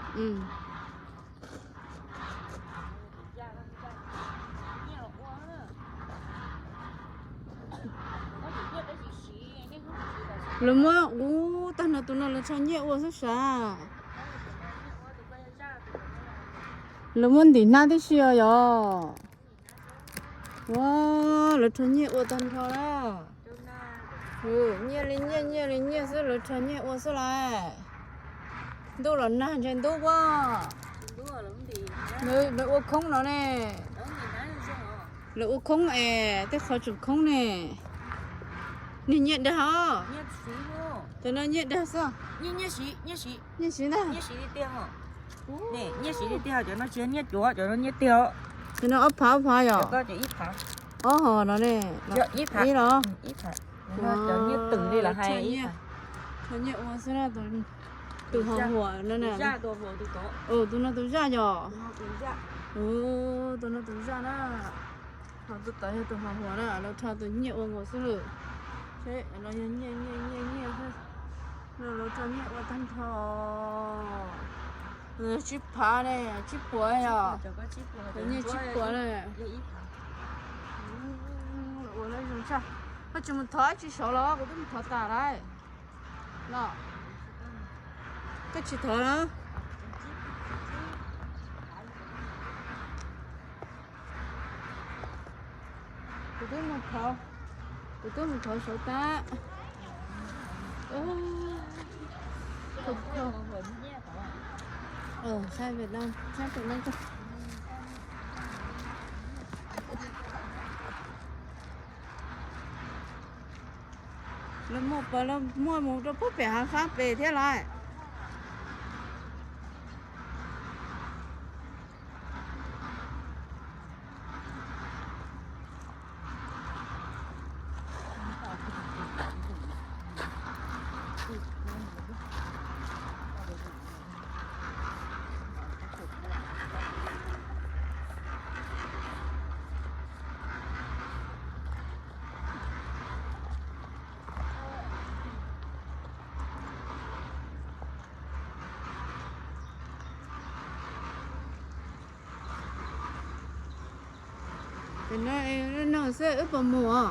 Lawv muab ub tag nrho tus no lawv rho nyiaj ua xwb sav. Lawv muab ntim hnab tib si os yog. Ua, lawv rho nyiaj ua tag nrho na. Nyiaj li nyiaj, nyiaj li nyiaj xwb, lawv rho nyiaj ua xwb lauj. Ntuj los nag ntshe ntub ua. Lawv ua khoob no ne. Lawv ua khoob es tej qhov tseem khoob ne. Niag nyiaj dag os. Cov no nyiaj dag xwb. Nyiaj siv ntag. Nyiaj siv tiag, cov no tsis yog nyiaj cuav, cov no nyiaj tiag. Cov no ob phav ob phav yom. Ob hom no ne. Ib los. Cov nyiaj twm li lawv hais. Nyiaj ua xwb na, tus hom huam no na. Tus no tus zaj yom. Tus no tus zaj na. Ho tus tod yog tus hom huam na, lawv rho tus nyiaj ua nkaus xwb lawm. Seb no yog nyiaj nyiaj nyiaj nyiaj xwb. No lawv rho nyiaj ua tag nrho. Tsib phav ne, tsib puas yom. Nyiaj tsib puas na. Ua zoo tshaj. Koj tsis mus thov ib tsi saud los kuv twb mus thov tas lawm. Los, koj tsis thov los? Kuv twb mus thov, kuv twb mus thov saud tas. Saib pem no, saib pem no. Lawv muaj, lawv muaj mus rau puag pem hav fab pem thiab lawm. Pem no, no xwb wb puas mus os?